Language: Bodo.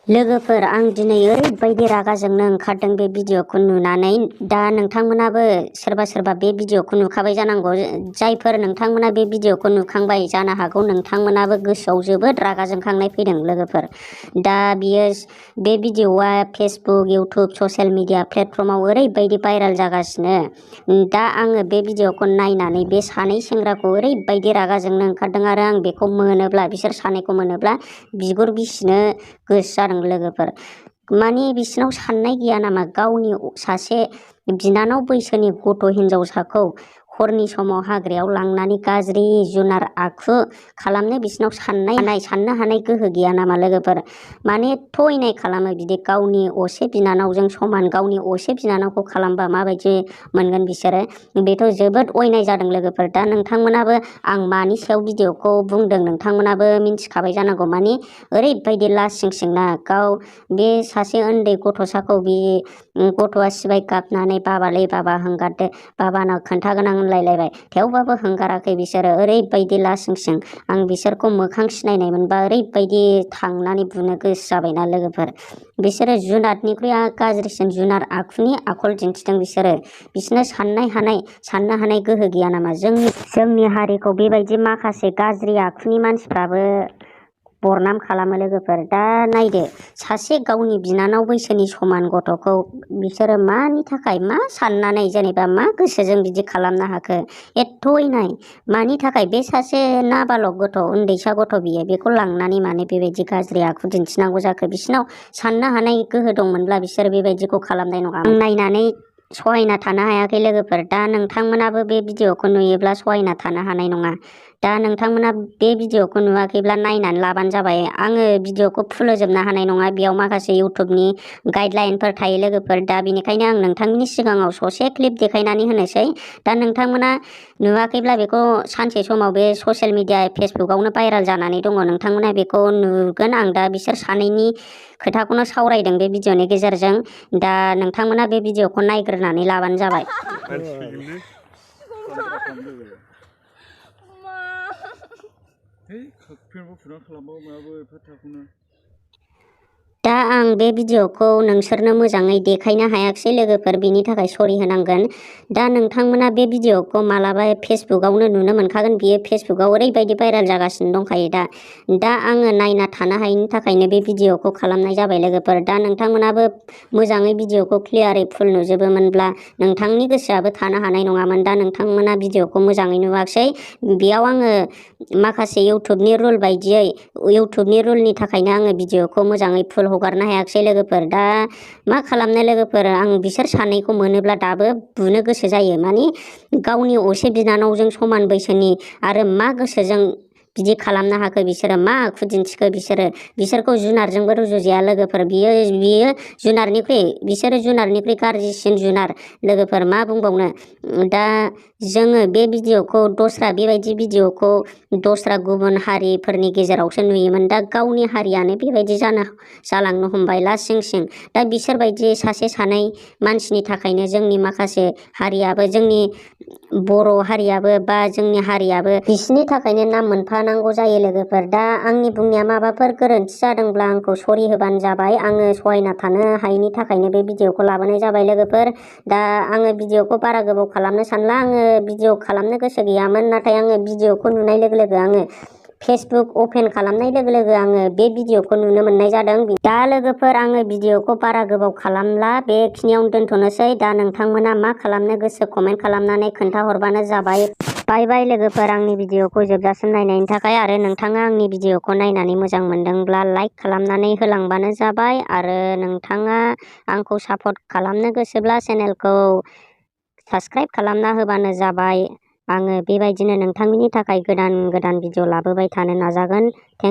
लोगोफोर आं दिनै ओरैबायदि रागा जोंनो ओंखारदों बे भिडिअखौ नुनानै। दा नोंथांमोनाबो सोरबा बे भिडिअखौ नुखाबाय जानांगौ। जायफोर नोंथांमोना बे भिडिअखौ नुखांबाय जानो हागौ नोंथांमोनाबो गोसोआव जोबोद रागा जोंखांनाय फैदों लोगोफोर। दा बे भिडिअआ फेसबुक, इउटुब, ससियेल मिडिया प्लेटफर्माव ओरैबायदि भाइराल जागासिनो। दा आङो बे भिडिअखौ नायनानै बे सानै सेंग्राखौ ओरैबायदि रागा जोंनो ओंखारदों आरो आं बेखौ मोनोब्ला, बिसोर सानैखौ मोनोब्ला बिगुर बिसिनो गोसो जादों लोगोफोर। माने बिसिनाव साननाय गैया नामा गावनि सासे बिनानाव बैसोनि गथ' हिनजावसाखौ हरनि समाव हाग्रायाव लांनानै गाज्रि जुनार आखु खालामनो बिसिनाव साननो हानाय गोहो गैया नामा लोगोफोर। माने थगायनाय खालामो बिदि गावनि असे बिनानावजों समान गावनि असे बिनानावखौ खालामबा माबायदि मोनगोन बिसोरो। बेथ' जोबोद अयनाय जादों लोगोफोर। दा नोंथांमोनाबो आं मानि सायाव भिडिअखौ बुंदों नोंथांमोनाबो मिन्थिखाबाय जानांगौ। माने ओरैबायदि लासिंसिंना गाव बे सासे उन्दै गथ'साखौ बे गथ'आ सिबाय गाबनानै बाबालै बाबा हंगारदो, बाबानाव खोन्थागोनां होनलायलायबाय। थेवबाबो हंगाराखै बिसोरो, ओरैबायदि लासिंसिं। आं बिसोरखौ मोखां सिनायनायमोनबा ओरैबायदि थांनानै बुनो गोसो जाबायना लोगोफोर। बिसोरो जुनादनिख्रुइ गाज्रिसिन जुनार आखुनि आखल दिन्थिदों बिसोरो। बिसोरनो साननो हानाय गोहो गैया नामा। जोंनि हारिखौ बेबायदि माखासे गाज्रि आखुनि मानसिफ्राबो बरनाम खालामो लोगोफोर। दा नायदो सासे गावनि बिनानाव बैसोनि समान गथ'खौ बिसोरो मानि थाखाय मा साननानै जेनेबा मा गोसोजों बिदि खालामनो हाखो। एथ' अयनाय मानि थाखाय। बे सासे नाबालक गथ' उन्दैसा गथ' बियो, बेखौ लांनानै माने बेबायदि गाज्रि आखु दिन्थिनांगौ जाखो। बिसिनाव साननो हानाय गोहो दंमोनब्ला बिसोर बेबायदिखौ खालामनाय नङा। आं नायनानै सहायना थानो हायाखै लोगोफोर। दा नोंथांमोनाबो बे भिडिअखौ नुयोब्ला सहायना थानो हानाय नङा। दा नोंथांमोना बे भिडिअखौ नुवाखैब्ला नायनानै लाबानो जाबाय। आङो भिडिअखौ फोलोजोबनो हानाय नङा, बेयाव माखासे इउटुबनि गाइडलाइनफोर थायो लोगोफोर। दा बेनिखायनो आं नोंथांनि सिगाङाव ससे क्लिप देखायनानै होनोसै। दा नोंथांमोना नुवाखैब्ला बेखौ सानसे समाव बे ससियेल मिडिया फेसबुकआवनो भाइराल जानानै दङ, नोंथांमोना बेखौ नुगोन। आं दा बिसोर सानैनि खोथाखौनो सावरायदों बे भिडिअनि गेजेरजों। दा नोंथांमोना बे भिडिअखौ नायग्रोनानै लाबानो जाबाय। दा आं बे भिडिअखौ नोंसोरनो मोजाङै देखायनो हायाखिसै लोगोफोर, बेनि थाखाय सरि होनांगोन। दा नोंथांमोना बे भिडिअखौ मालाबा फेसबुकआवनो नुनो मोनखागोन। बियो फेसबुकआव ओरैबायदि भाइराल जागासिनो दंखायो दा आङो नायना थानो हायिनि थाखायनो बे भिडिअखौ खालामनाय जाबाय लोगोफोर। दा नोंथांमोनाबो मोजाङै भिडिअखौ क्लियारै फुल नुजोबोमोनब्ला नोंथांनि गोसोआबो थानो हानाय नङामोन। दा नोंथांमोना भिडिअखौ मोजाङै नुवाखिसै। बेयाव आङो माखासे इउटुबनि रुलनि थाखायनो आङो भिडिअखौ मोजाङै फुल हगारनो हायाखिसै लोगोफोर। दा मा खालामनो लोगोफोर, आं बिसोर सानैखौ मोनोब्ला दाबो बुनो गोसो जायो। माने गावनि असे बिनानावजों समान बैसोनि आरो मा गोसोजों बिदि खालामनो हाखो बिसोरो, मा आखु दिन्थिखो बिसोरखौ जुनारजोंबो रुजुजाया लोगोफोर। बिसोरो जुनारनिख्रुइ गाज्रिसिन जुनार लोगोफोर, मा बुंबावनो। दा जोङो बे भिडिअखौ बेबायदि भिडिअखौ दस्रा गुबुन हारिफोरनि गेजेरावसो नुयोमोन। दा गावनि हारियानो बेबायदि जालांनो हमबाय लासिंसिं। दा बिसोरबायदि सासे सानै मानसिनि थाखायनो जोंनि माखासे हारियाबो, जोंनि बर' हारियाबो बा जोंनि हारियाबो बिसिनि थाखायनो नाम मोनफानांगौ जायो लोगोफोर। दा आंनि बुंनाया माबाफोर गोरोन्थि जादोंब्ला आंखौ सरि होबानो जाबाय। आङो सहायना थानो हायिनि थाखायनो बे भिडिअखौ लाबोनाय जाबाय लोगोफोर। दा आङो भिडिअखौ बारा गोबाव खालामनो सानला। आङो भिडिअ खालामनो गोसो गैयामोन, नाथाय आङो भिडिअखौ नुनाय लोगो लोगो आङो फेसबुक अपेन खालामनाय लोगो लोगो आङो बे भिडिअखौ नुनो मोननाय जादों। दा लोगोफोर आङो भिडिअखौ बारा गोबाव खालामला, बेखिनियावनो दोनथ'नोसै। दा नोंथांमोना मा खालामनो गोसो कमेन्ट खालामनानै खोन्थाहरबानो जाबाय। बाय बाय लोगोफोर, आंनि भिडिअखौ जोबजासिम नायनायनि थाखाय। आरो नोंथाङा आंनि भिडिअखौ नायनानै मोजां मोनदोंब्ला लाइक खालामनानै होलांबानो जाबाय। आरो नोंथाङा आंखौ सापर्ट खालामनो गोसोब्ला चेनेलखौ साबस्क्राइब खालामना होबानो जाबाय। आङो बेबायदिनो नोंथांनि थाखाय गोदान भिडिअ लाबोबाय थानो नाजागोन। थेंक